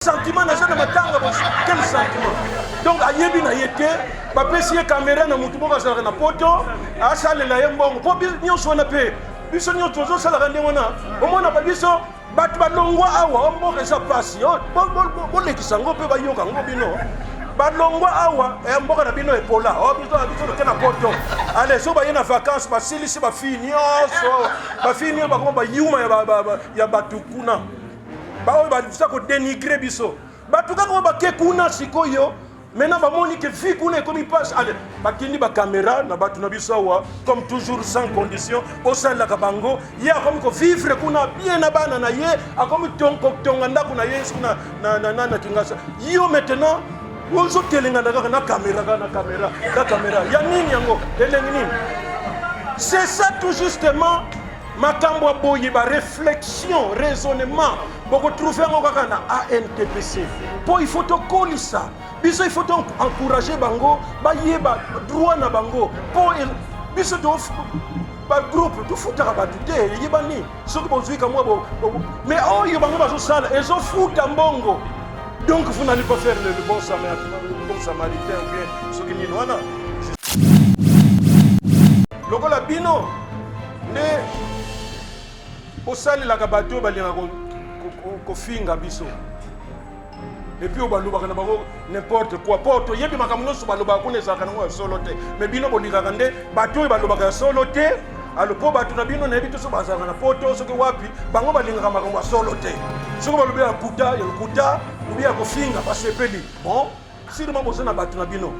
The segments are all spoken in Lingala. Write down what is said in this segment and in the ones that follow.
Sentiment naza na matanga quel sentiment? Donc ayebi na ye te, bapesi ye kamera na motu moko azalaka na poto, asalela ye mbongo mpo nyonso wana mpe biso nyonso tozosalaka ndenge wana. Omona ba biso bato balongwa awa, oh, mboka eza pasi, oh, bolekisa yango mpe bayoka yango bino balongwa awa eh, mboka na bino epola, oh, biso biso toke na poto. Ale so baye na vacances, basilisi bafille nyonso, bafille nyonso bakoma bayuma ya bato kuna, baoyo baza kodenigre biso bato kaka oyo bake kuna sikoyo. Maintenant bamoni ke vie kuna ekomi mpasi, ale batindi bakamera na bato na biso awa, comme toujours sans condition, osalelaka bango. Ye akomi kovivre kuna bien na bana na ye, akomi kotonga ndako na ye soki na Kingasa. Yo maintenant ozotelengana kaka na kamera, kaka na kamera, na kamera ya nini yango, elengi nini? C'est ça tout justement makambo ya boye, ba réflexion, raisonnement, bokotrouve yango kaka na ANTPC. Mpo il faut tokolisa biso, il faut to encourager bango bayeba droit na bango, mpo biso to bagroupe tofutaka bato te, eyebani soki bozwi kamwa. Mais oyo bango bazosala ezofuta mbongo, donc vous n'allez pas faire le bon samaritain, le bon samaritain ou bien soki nini wana. Lokola bino nde bosalelaka bato oyo balingaka kofinga biso, et puis oyo balobaka na bango n'importe quoi, mpo toyebi makambo nyonso balobaka kuna ezalaka nango ya solo te. Mais bino bolingaka nde bato oyo balobaka ya solo te. Alo mpo bato na bino, nayebi te soki bazalaka na poto, soki wapi, bango balingaka makambo ya solo te. Soki balobi ya kuta, ya lokuta, obi ya kofinga, basepeli. Bon, sûrement boza na bato na bino,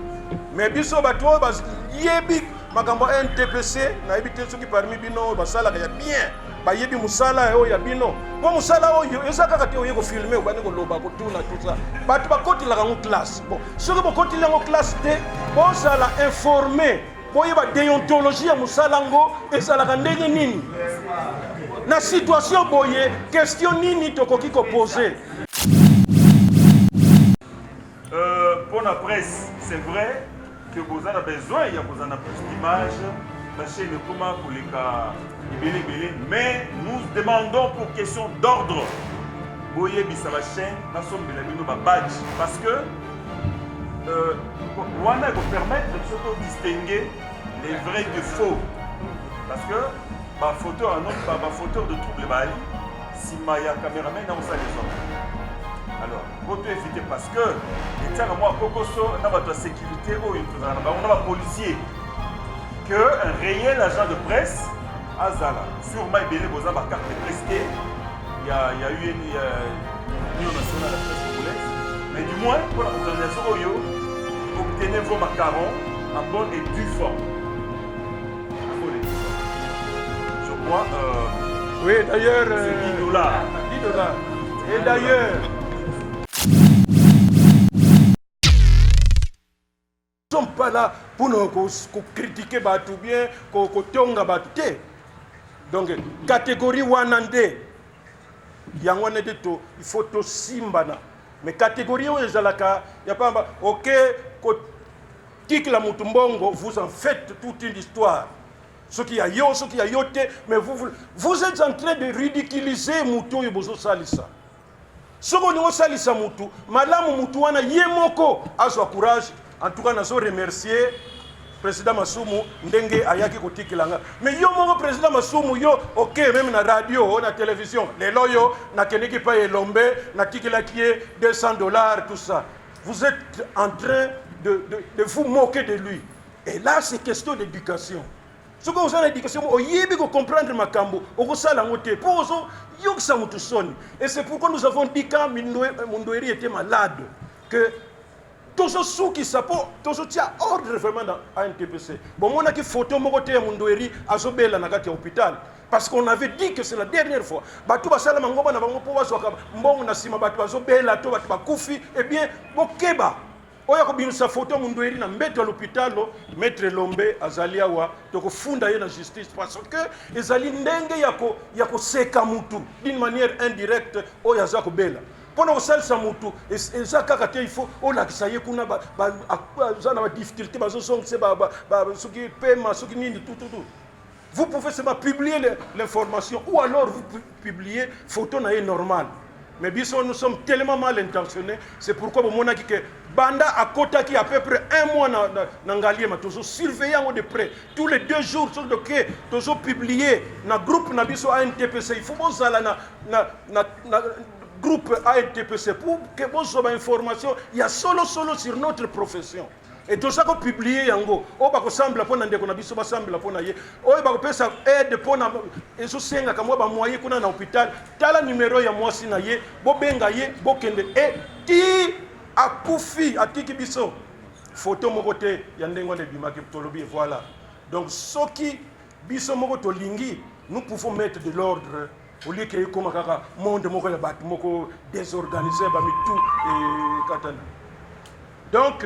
mais biso bato oyo bayebi makambo ya NTPC, nayebi te soki parmi bino oyo basalaka ya bien bayebi mosala oyo ya bino. Mpo mosala oyo eza kaka te oye kofilme, obandi koloba, kotuna, tout ça. Bato bakotelaka yango classe. Bon, soki bokoteli yango classe te, bozala informé, boyeba déontologie ya mosala yango ezalaka ndenge nini, na situation boye question nini tokoki kopose. Pour la presse, c'est vrai que vous avez besoin, il y a besoin de plus d'images, la chaîne ekoma koleka ebele ebele, mais nous demandons pour question d'ordre, boyebisa ba chaîne nasombela bino ba badge, parce que wana ekopermettre biso to distinguer les vrais du faux, parce que bafauteur bafauteur de trouble baali nsima ya cameraman na kosala les ordres. Alors po to éviter, parce que etiaka mwa kokoso na bato ya sécurité oyo tozala na bango na bapolicier, que un réel agent de presse azala sûrement ebele. Boza bacarte de presse te ya UN, ya Union nationale de la presse congolaise, mais du moins pour la organisation oyo, obtenez vos macarons en bonne et due forme, en bonne et due forme, je crois. Oui, d'ailleurs. C'est 10 $. 10 $. Et d'ailleurs, nous sommes pas là pour nous critiquer bato, bien kotonga bato te. Donc catégorie wana nde yango wana nde to il faut tosimbana. Mais catégorie oyo ezalaka ya pamba, ok, kotikela motu mbongo, vous en faites toute une histoire, soki ya yo, soki ya yo te. Mais vous, vous, vous êtes en train de ridiculiser motu oyo bozosalisa. Soki olingi osalisa mutu malamu, mutu wana ye moko azwa courage. En tout cas, nazo remercier président Masumu ndenge ayaki kotikela nga. Mais yo moko président Masumu, yo ok, même na radio o na télévision, lelo oyo nakendeki pa Elombe, natikelaki ye 200 $, tout ça, vous êtes en train de vous moquer de lui. Et là, c'est question d'éducation. Soki oza na éducation, oyebi kocomprendre makambo, okosala yango te, mpo ozoyokisa motu soni. Et c'est pourquoi nous avons dit, quand Mundoeri était malade, que tozosukisa mpo tozotia ordre vraiment dans ANTPC. Bomonaki photo moko te ya Mundoeri azobela na kati ya hôpital, parce qu'on avait dit que c'est la dernière fois. Bato basalama ngomba na bango mpo bazwaka mbongo na nsima, bato bazobela to bato bakufi. Eh bien, bokeba oyo akobimisa photo Mundoeri na mbeto ya lopitalo. Maître Lombe azali awa, tokofunda ye na justice, parce que ezali ndenge ya koseka mutu d'une manière indirecte oyo aza kobela. Mpona kosalisa mutu eza kaka te il faut olakisa ye kuna aza na badifficulté, bazozongisa soki pema, soki nini, tout, tout, tout. Vous pouvez seulement publier l'information ou alors vous publiez photo na ye normale. Mais biso, nous sommes tellement mal intentionnés. C'est pourquoi bomonaki que banda akotaki à peu près un mois na Ngaliema, tozo surveiller yango de près. Tous les 2 jours, soki toke, tozo publier na groupe na biso ANTPC. Il faut bozala na groupe ANTPC pour que bozwa bainformation ya solo solo sur notre profession. E toza kopublier yango. Oyo bakosambela mpo na ndeko na biso, basambela mpo na ye. Oyo bakopesa aide mpo na ezosengaka mwa bamoyens kuna na hôpital, tala numero ya mwasi na ye, bobenga ye, bokende. E ti akufi, atiki biso foto moko te ya ndenge wana ebimaki. Tolobi voilà. Donc soki biso moko tolingi, nous pouvons mettre de l'ordre au lieu que ekóma kaka monde moko ya bato moko désorganisé, bamitu ekatana. Donc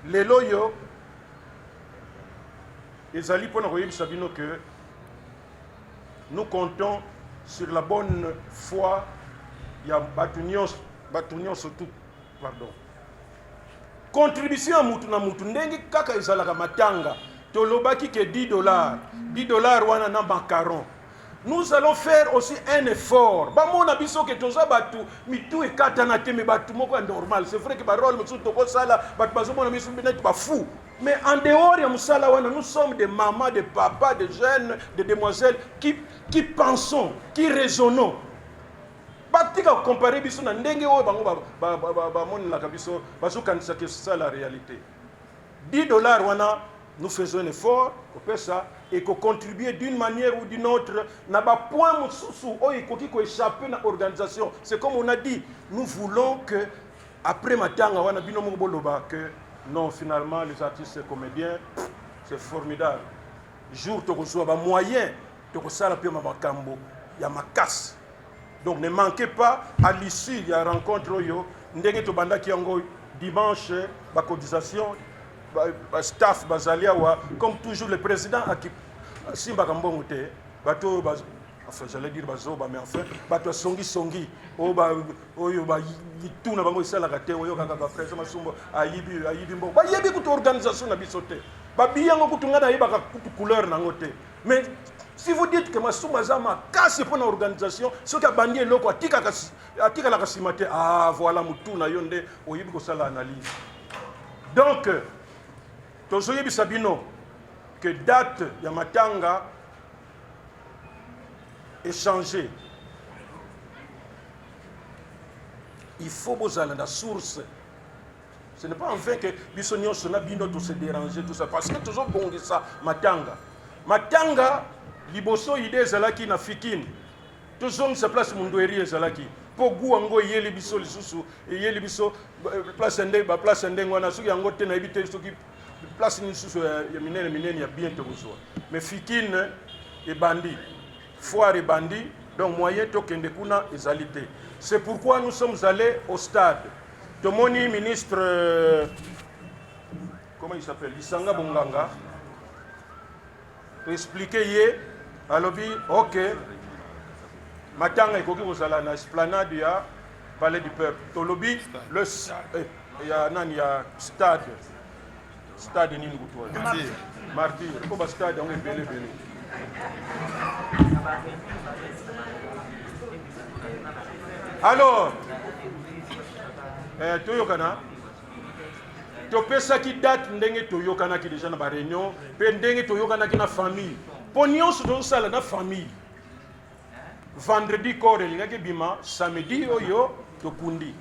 lelo oyo ezali mpona koyebisa bino que nous comptons sur la bonne foi ya bato nyonso, bato nyonso tout. Pardon, contribution ya mutu na mutu, ndenge kaka ezalaka matanga, tolobaki ke 10 dollars, 10 dollars wana na macaron. Nous allons faire aussi un effort. Bamona biso ke toza bato mitu ekatana te, mais bato moko ya normal. C'est vrai ke barôle mosusu tokosala, bato bazomona biso neti bafou, mais en dehors ya mosala wana, nous sommes des mamans, des papas, des jeunes, des demoiselles qui pensons, qui raisonnons. Batika kocomparer biso na ndenge oyo bango bamonelaka biso, bazokanisa ke c'est ça la réalité. 10 dollars wana, nous faisons un effort kopesa et kocontribuer d'une manière ou d'une autre na bapoint mosusu oyo ekoki koéchapper na organisation. C'est comme on a dit, nous voulons que après matanga wana, bino moko boloba que non, finalement, les artistes et comédiens, c'est formidable. Jour tokozwa bamoyen, tokosala mpe makambo ya makasi. Donc ne manquez pas, à l'issue ya rencontre oyo, ndenge tobandaki yango dimanche, bacotisation, bastaff bazali awa. Comme toujours, le président asimbaka mbongo te. Bato oyo, enfin, j'allais dire bazoba, mais enfin bato ya songisongi oyo bituna bango esalaka te. Oyo kaka baprésident Masumbo ayibi, ayibi mbongo. Bayebi kutu organisation na biso te. Babi yango kutu, ngai nayebaka kutu couleur nango te. Mais si vous dites que Masumu aza makasi mpo na organisation, soki abandi eloko, atikalaka nsima te. Ah voilà, motu na yo nde oyebi kosala analyse. Donc tozoyebisa bino que date ya matanga echanger. Il faut bozala na source. Ce n'est pas en vain que biso nyonso na bino tose déranger, tout ça parce que tozobongisa matanga. Matanga liboso, idée ezalaki na Fikine, tozongisa place Mundweri ezalaki, mpo gu yango eyeli biso lisusu, eyeli biso place nde baplace ya ndenge wana. Soki yango te, nayebi te soki place lisusu ya minene minene ya bien tokozwa. Mais Fikine ebandi foire, ebandi, donc moyen tokende kuna ezali te. C'est pourquoi nous sommes allés au stade. Tomoni ministre, comment il s'appelle, Lisanga Bonganga, toexpliquer ye, alobi ok, matanga ekoki kozala na esplanade ya Palais du Peuple. Tolobi le ya nani, ya stade, stade nini kutu wana, Martyr, mpo bastade yango ebele ebele. Alors toyokana, topesaki date ndenge toyokanaki déjà na baréunion, mpe ndenge toyokanaki na famille, mpo nyonso tozosala na famille. Vendredi corps elingaki ebima, samedi oyo tokundi.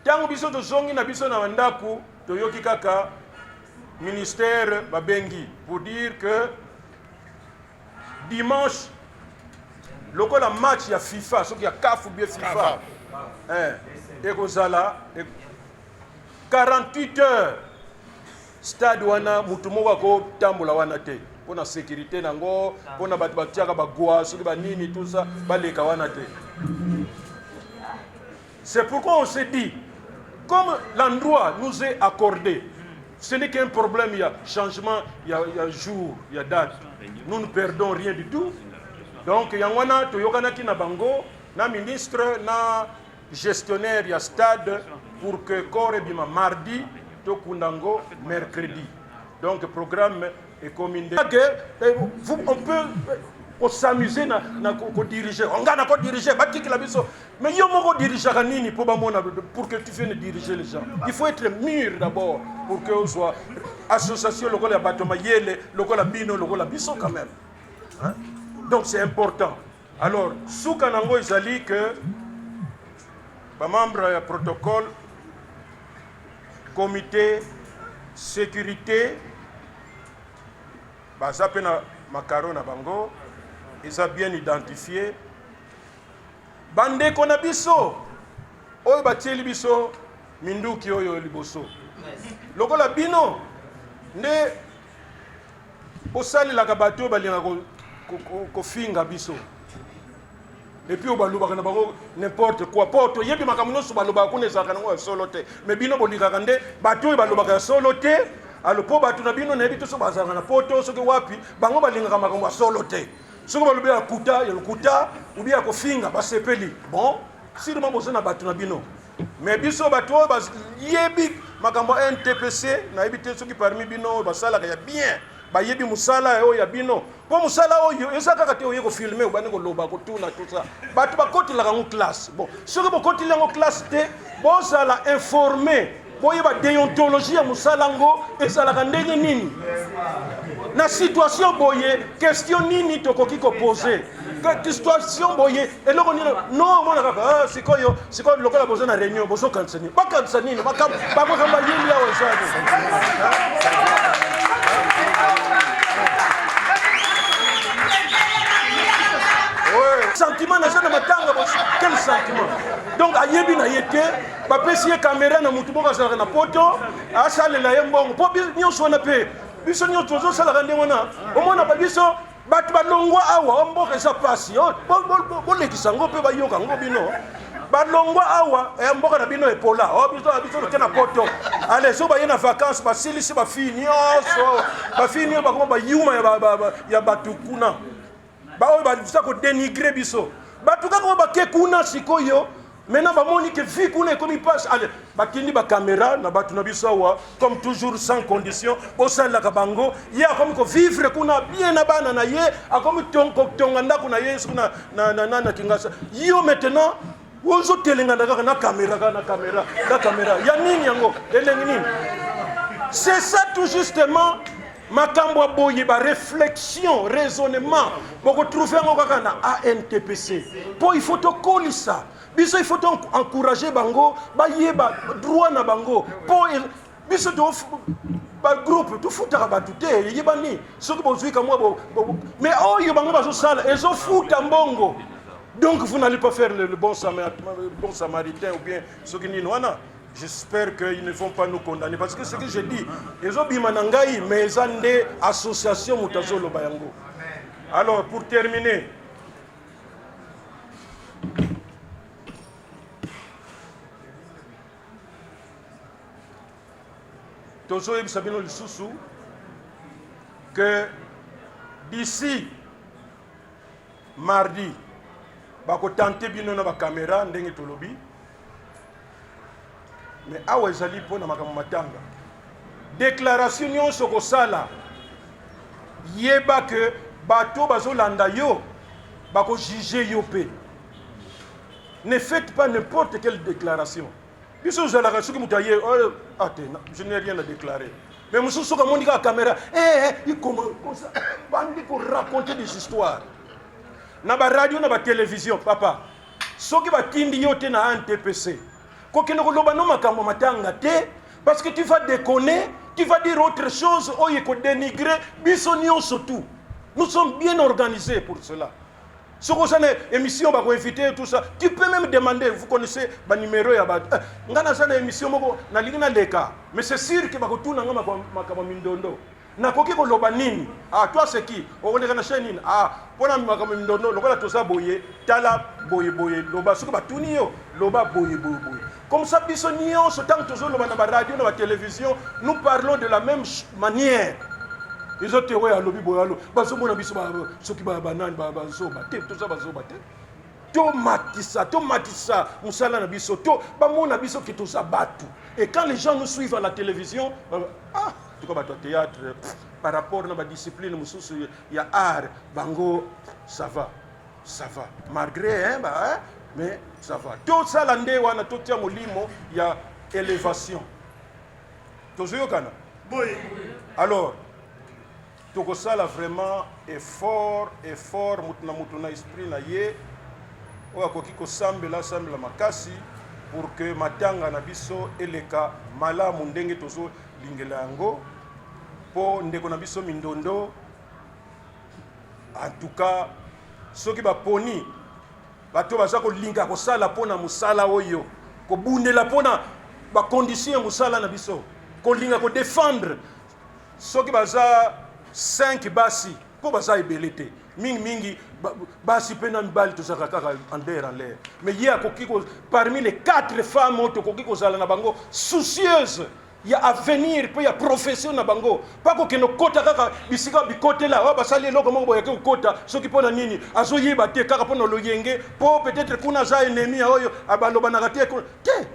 Ntango biso tozongi na biso na bandako, toyoki kaka ministère babengi pour dire que dimanche, lokola match ya FIFA, soki ya CAF bien FIFA, ekozala 48 heures, stade wana mutu moko akotambola wana te, mpona sécurité nango, mpona bato batiaka bagwa, soki banini, tout ça, baleka wana te. C'est pourquoi on s'est dit, comme l'endroit nous est accordé, ce n'est qu'un problème, il y a changement, il y a jour, il y a date, nous ne perdons rien du tout. Donc yango wana toyokanaki na bango, na ministre, na gestionnaire ya stade, pour que corps ebima mardi, tokunda yango mercredi. Donc programme ekomi nde que on peut Ko s'amuser na ko diriger. Nga na ko diriger, batikela biso. Mais yo moko dirigeaka nini mpo bamona? Pour que tu viennes diriger les gens, il faut être mûr d'abord pour que ozwa association lokola ya bato mayele lokola bino, lokola biso quand même, hein? Donc c'est important. Alors suka nango ezali que bamembre ya protocole, comité sécurité, baza mpe na makaro na bango, eza bien identifié. Bandeko na biso oyo batieli biso minduki oyo liboso, lokola bino nde bosalelaka bato oyo balingaka kofinga biso, et puis oyo balobaka na bango n'importe quoi, mpo toyebi makambo nyonso balobaka kuna ezalaka nango ya solo te. Mais bino bolingaka nde bato oyo balobaka ya solo te. Alo mpo bato na bino, nayebi te soki bazalaka na poto, soki wapi, bango balingaka makambo ya solo te. Soki balobi ya kuta, ya lokuta ubi ya kofinga, basepeli. Bon, sûrement boza na bato na bino, mais biso bato oyo bayebi makambo ya ANTPC, nayebi te soki parmi bino oyo basalaka ya bien, bayebi mosala oyo ya bino. Mpo mosala oyo eza kaka te oye kofilmer, obandi koloba, kotuna, tout ça. Bato bakotelaka yango classe. Bon, soki bokoteli yango classe te, bozala informé, boyeba déontologie ya mosala yango ezalaka ndenge nini, na situation boye question nini tokoki koposer, situation boye eloko nini. No omona kaka, ah, sikoyo sikoyo lokola boza na réunion, bozokanisa nini? Bakanisa nini? Bakokamba yeli awa eza nini? Sentiment naza na matanga, quel sentiment? Donc ayebi na ye te, bapesi ye caméra na motu moko azalaka na poto, asalela ye mbongo. Mpo nyonso wana mpe biso nyonso tozosalaka ndenge wana. Omona ba biso bato balongwa awa, mboka eza pasi, bolekisa yango mpe bayoka yango. Bino balongwa awa, mboka na bino epola, biso biso toke na poto. Ale so baye na vacance, basilisi bafille nyonso, bafille nyonso bakoma bayuma ya bato kuna, baoyo baza kodénigrer biso. Bato kaka oyo bake kuna sikoyo, maintenant bamoni ke vie kuna ekomi mpasi. Ale batindi bacaméra na bato na biso awa, comme toujours sans condition, bosalelaka bango. Ye akomi kovivre kuna bien na bana na ye, akomi kotonga ndako na ye soki na Kingasa. Yo maintenant ozotelengana kaka na caméra, kaka na caméra, na caméra ya nini? Yango elengi nini? C'est ça tout justement. Makambo ya boye, baréflexion, raisonnement, bokotrouver yango kaka na ANTPC. Mpo il faut tokolisa biso, il faut encourager bango bayeba droit na bango. Mpo biso bagroupe tofutaka bato te, eyebani soki bozwi kamwa. Mais oyo bango bazosala ezofuta mbongo. Donc vous n'allez pas faire le bon samaritain ou bien soki nini wana. J'espère qu'ils ne vont pas nous condamner parce que ce que je dis ezobima na ngai, mais eza nde association moto azoloba yango. Alors pour terminer, tozoyebisa bino lisusu que d'ici mardi bakotenter bino na bacaméra ndenge tolobi. Mais awa ezali mpona makambo matanga. Déclaration nyonso kosala, yeba ke bato bazolanda yo, bakojuger yo mpe. Ne faites pas n'importe quelle déclaration. Biso ozalaka soki moto aye, oh, ah te, je n'ai rien à déclarer. Mais mosusu soki amoni kaka caméra, eh, eh, ikoma bandi koraconter des histoires na baradio, na batélévision. Papa, soki batindi yo te na ANTPC, kokende koloba no makambo matanga te, parce que tu vas déconner, tu vas dire autre chose oyo ekodénigrer biso nyonso. Tout, nous sommes bien organisés pour cela. Soki oza na émission, bakoinviter, tout ça, tu peux même demander. Vous connaissez banuméro ya bato. Eh, nga naza na émission moko, nalingi naleka, mais c'est sûr ke bakotuna nga makambo mindondo, nakoki koloba nini? Ah, toi c'est qui? Okoleka na chaîne nini? Ah, mpona makambo mindondo lokola toza boye, tala boye boye, loba. Soki batuni yo, loba boye boye boye. Comme ça biso nyonso, ntango tozoloba na baradio, na batélévision, nous parlons de la même manière. Ezo te oyo alobi boye, alo bazomona biso soki banani, bazoba te. Toza bazoba te. Tomatisa, tomatisa mosala na biso, to bamona biso ke toza bato. Et quand les gens nous suivent à la télévision, ah. Tout cas bato ya théâtre, par rapport na badiscipline mosusu ya art, bango ça va, ça va malgré, hein, ba, hein, mais ça va. Tosala nde wana, totia molimo ya élévation. Tozoyokana boye. Alors tokosala vraiment effort, effort, mutu na mutu na esprit na ye oyo akoki kosambela, asambela makasi pour que matanga na biso eleka malamu ndenge tozolingela yango, mpo ndeko na biso Mindondo, en tout cas soki baponi bato baza kolinga kosala mpona mosala oyo, kobundela mpona bacondition ya mosala na biso, kolinga kodéfendre, soki baza 5 basi, mpo baza ebele te, mingimingi basi mpe na mibali tozalaka kaka en l'air, en l'air, mais ye akoki, parmi les quatre femmes oyo tokoki kozala na bango soucieuse ya avenir mpe ya profession na bango, mpa kokende kokota kaka bisika bikotela oyo basali eloko moko boyaki kokota, soki mpo na nini azoyeba te, kaka mpo na loyenge, mpo peut-être kuna aza ennemi ya oyo balobanaka te te.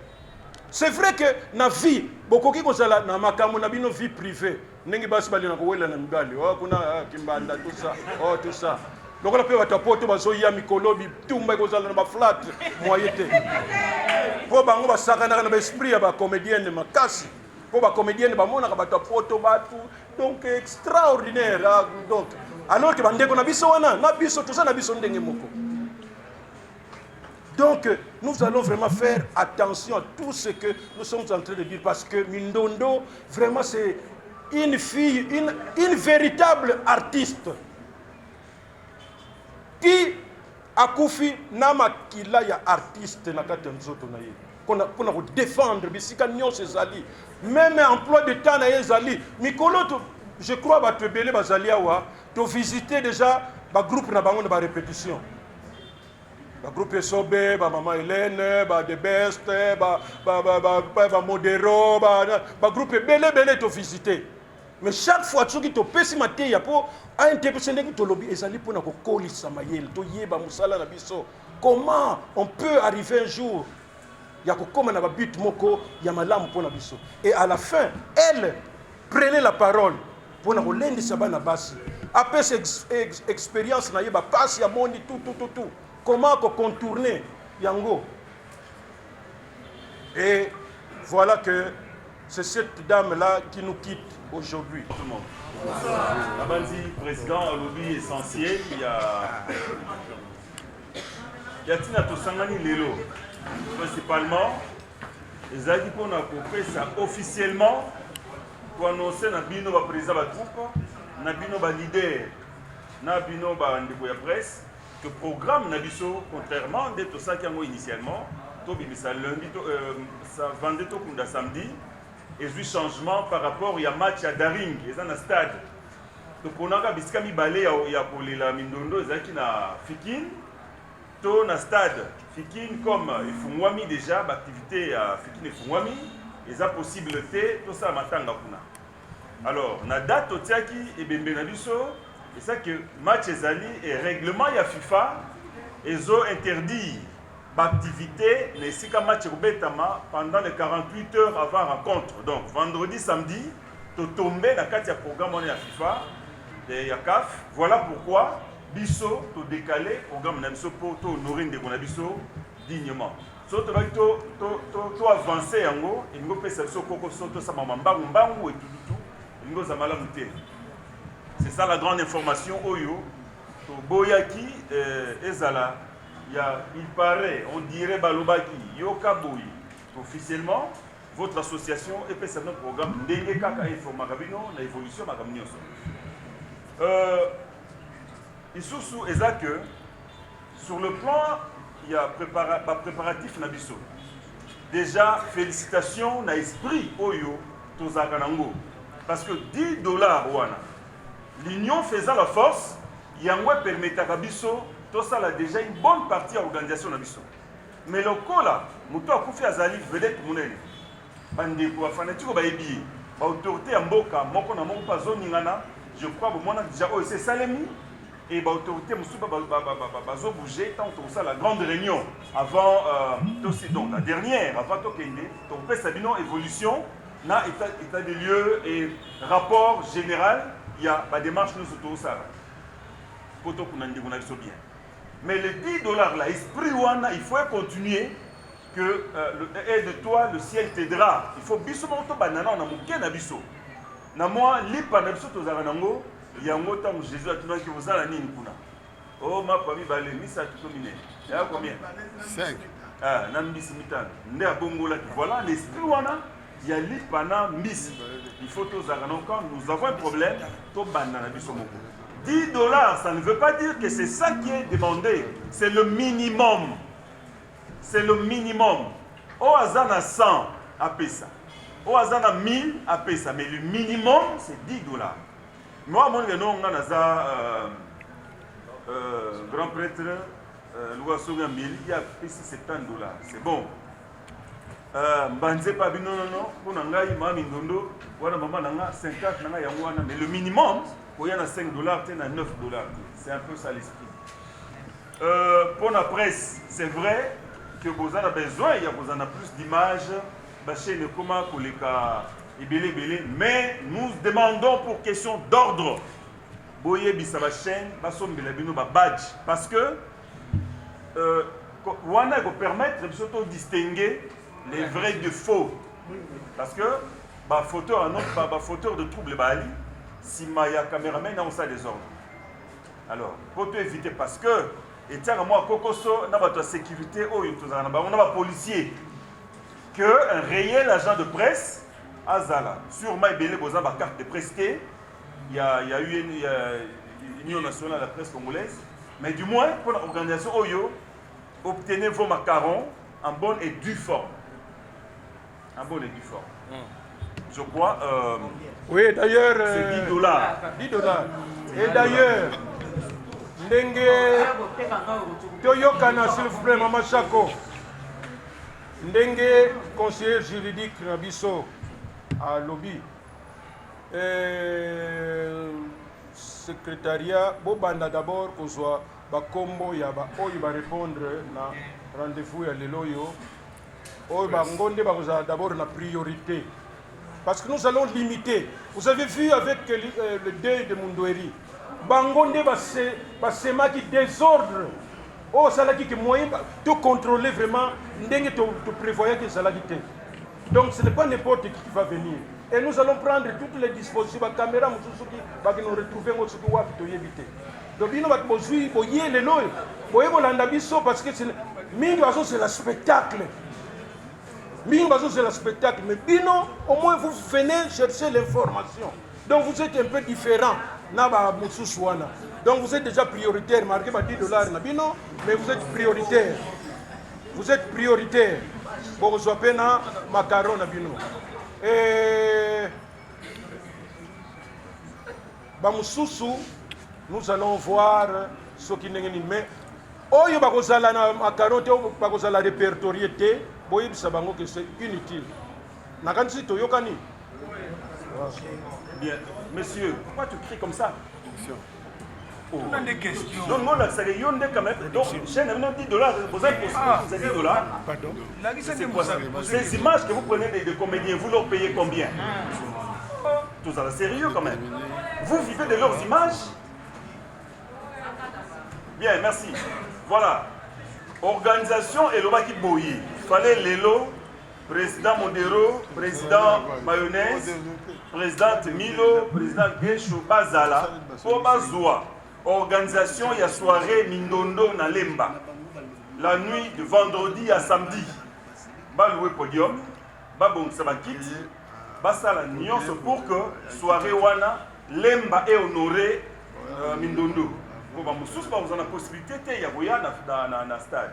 C'est vrai que na vie bokoki kozala na makambo na bino, vie privée, ndenge basi balingaka kowela na mibali oyo kuna, ah, kimbanda, tout ça, oh, tout ça. Lokola mpe bato ya poto bazoya mikolo, bitumba ekozala na baflate moye te, mpo bango basakanaka na baesprit ya bacomédienne makasi, mpo bacomédienne bamonaka bato ya poto bato donc extraordinaire, ah, donc alors que bandeko na biso wana na biso toza na biso ndenge moko. Donc, nous allons vraiment faire attention à tout ce que nous sommes en train de dire parce que Mindondo, vraiment, c'est une fille, une véritable artiste qui akufi na makila ya artiste na kati ya nzoto na ye mpona kodéfendre bisika nyonso ezali, même emploi de temps na ye ezali mikolo to, je crois bato ebele bazali awa, tovisite déjà bagroupe na bango na barépétition, bagroupe Esobe, bamama Hélène, ba The Best, bamodero, bagroupe ebele ebele tovisite. Mais chaque fois soki topesi mateya mpo ANTPC, ndenge tolobi, ezali mpona kokolisa mayele, toyeba mosala na biso, comment on peut arriver un jour ya kokóma na babut moko ya malamu mpona biso. Et à la fin, elle prenait la parole mpona kolendisa bana basi, apesa expérience na ye, bapasi ya mondi, tout, tout, tout, tout, comment kocontourner yango. Et voilà que c'est cette dame-là qui nous quitte aujourd'hui. Tout le monde. Nabandi président alobi essentiel ya ntina tosangani lelo, principalement ezalaki mpona kopesa officiellement, koannonce na bino baprésident batroupe, na bino baleader, na bino bandeko ya presse, que programme na biso, contrairement nde tosalaki yango initialement, tobimisa lundi to, vendredi, tokunda samedi, ezwi changement par rapport ya match ya Daring eza na stade. Toponaka bisika mibale ya kolela Mindondo, ezalaki na Fikin to na stade. Fikin, comme efungwami déjà, baactivité ya Fikin efungwami, eza possible te tosala matanga kuna. Alors na date totiaki ebembe na biso, eza ke match ezali et règlement ya FIFA ezo interdire baactivité na esika match ekobetama pendant les 48 heures avant rencontre. Donc vendredi, samedi, totombe na kati ya programme wana ya FIFA, ya CAF. Voilà pourquoi biso todécale programme na biso mpo tohonore ndeko na biso dignement. So tobaki toavance yango, elingi opesa biso koko so tosama mbangu mbangu etututu, elingi oza malamu te. C'est ça la grande information oyo toboyaki ezala ya il paraît, on dirait, balobaki, yoka boye. Officiellement, votre association epesa bino programme ndenge kaka informaka bino na évolution makambo nyonso. Lisusu eza que sur le plan ya bapréparatif na biso déjà, félicitation na esprit oyo tozalaka nango, parce que 10 $ wana, l'union faisant la force, yango epermetaka biso tosala déjà une bonne partie ya organisation na biso. Mais lokola moto akufi azali vedette monene, bandeko bafanatike bayebi ye, baautorité ya mboka moko na moko mpe azoningana, je crois bomona déjà oyo esi esalemi et baautorité mosusu bazobouge. Ntango tokosala la grande réunion avant, tosi donc la dernière avant tokende, tokopesa bino évolution. Na état, état de lieu et rapport général ya badémarche nyonso tozosala po tokuna ndeko na biso bien. Mais les 10 $ là, esprit wana, il faut continuer que aide-toi, le ciel t'aidera. Il faut biso moko tobanda nao na moke na biso, na mwa lipa na biso tozalaka nango. Yango ntango Jésus atunaki: "Ozala nini kuna?" "O mapa mibale, misato to minei." Ya combien? 5. Ah, na mbisi mitano nde abongolaki. Voilà l'esprit wana ya lipa na mbisi, il faut tozalaka nango. Quand nous avons un problème, tobanda na biso moko. 10 $, ça ne veut pas dire que c'est ça qui est demandé, c'est le minimum, c'est le minimum. Oyo aza na 100, apesa. Oyo aza na 1000, apesa. Mais le minimum, c'est 10 $. Moi, amoni no nga naza grand prêtre lokola soki ya 1000, ye apesi 70 $, c'est bon. Mbanze pa bino nono mpo na ngai mama mindondo wana, mama na nga 50 na ngai yango wana. Mais le minimum, koya na 5 $ te, na 9 $ te. C'est un peu ça l'esprit. Mpo na presse, c'est vrai que boza na besoin ya kozala na plus d'images, bachaîne ekoma koleka ebele ebele, mais nous demandons, pour question d'ordre, boyebisa bachaîne basombela bino babadge, parce que wana ekopermettre biso todistinguer les vrais de faux, parce que bafauteur bafauteur de trouble baali nsima ya caméraman na osala désordre. Alors po to éviter, parce que etiaka mwa kokoso na bato ya sécurité oyo tozalaka na bango, na bapolicier, que un réel agent de presse azala sûrement ebele. Boza bacarte de presse te, il y a eu il y a Union nationale de la presse congolaise, mais du moins pour l'organisation oyo, obtenez vos macarons en bonne et due forme, en bonne et due forme, je crois. Oui, d'ailleurs. C'est 10 $. 10 $. Et d'ailleurs, ndenge toyokana, s'il vous plaît, mama Chako, ndenge conseiller juridique na biso alobi, secrétariat bobanda d'abord kozwa bakombo ya baoyo barépondre na rendez-vous ya lelo oyo. Oyo bango nde bakozala d'abord na priorité, parce que nous allons limiter. Vous avez vu avec le deuil de Mundweri, bango nde basemaki désordre oyo osalaki ke moyen to contrôler vraiment ndenge to prévoyaki ezalaki te. Donc ce n'est pas n'importe qui qui va venir, et nous allons prendre toutes les dispositions. Bacaméra mosusu, soki bakino retrouve ngo soki wapi, toyebi te. Donc bino bato bozwi boye lelo oyo, boye kolanda biso, parce que mingi bazozela spectacle, mingi bazozela spectacle, mais bino au moins vous venez chercher l'information, donc vous êtes un peu différent na bamosusu wana. Donc vous êtes déjà prioritaire, malgré ba 10 $ na bino, mais vous êtes prioritaire, vous êtes prioritaire. Bokozwa mpe na macaron na bino. Bamosusu, nous allons voir soki ndenge nini, mais oyo bakozala na macaron te, oyo bakozala répertorié te, boyebisa bango ke c'est inutile. Nakanisi toyokani. Bien, monsieur, pourquoi tu cries comme ça? Oh. On a des questions. Donc, moi, là, c'est yo nde quand même. Donc, chaîne, maintenant 10 $, vous avez vous avez 10 $. Pardon. C'est quoi ça? Ces images que vous prenez des comédiens, vous leur payez combien? Tout ça, sérieux quand même. Vous vivez de leurs images. Bien, merci. Voilà. Organisation elobaki boye. Fallait lelo, président Modero, président Mayonnaise, présidente Milo, président Gesho bazala, po bazwa. Organisation ya soirée Mindondo na Lemba. La nuit de vendredi à samedi. Balouer podium, babongisa bakiti, basala nyonso pour que soirée wana Lemba est honoré Mindondo. Bon, bamosusu bakozala na possibilité te ya koya na stade.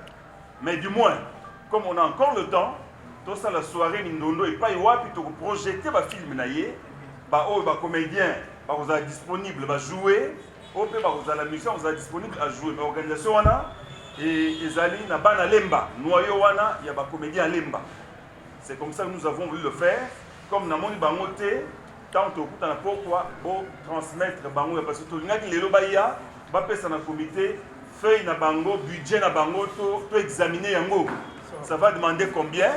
Mais du moins, comme on a encore le temps, tosala soirée Mindondo epai wapi tokoprojete bafilme na ye, baoyo bacomédien bakozala disponible bajoue, oyo mpe bakozala musicien bakozala disponible à jouer. Mais organisation wana ezali na bana Lemba, noyau wana ya bacomédien ya Lemba. C'est comme ça que nous avons voulu le faire. Comme namoni bango te, ntango tokutana pokwa, botransmettre bango ya, parce que tolingaki lelo baya bapesa na comité feuille na bango, budget na bango, to examiner yango, ça va demander combien.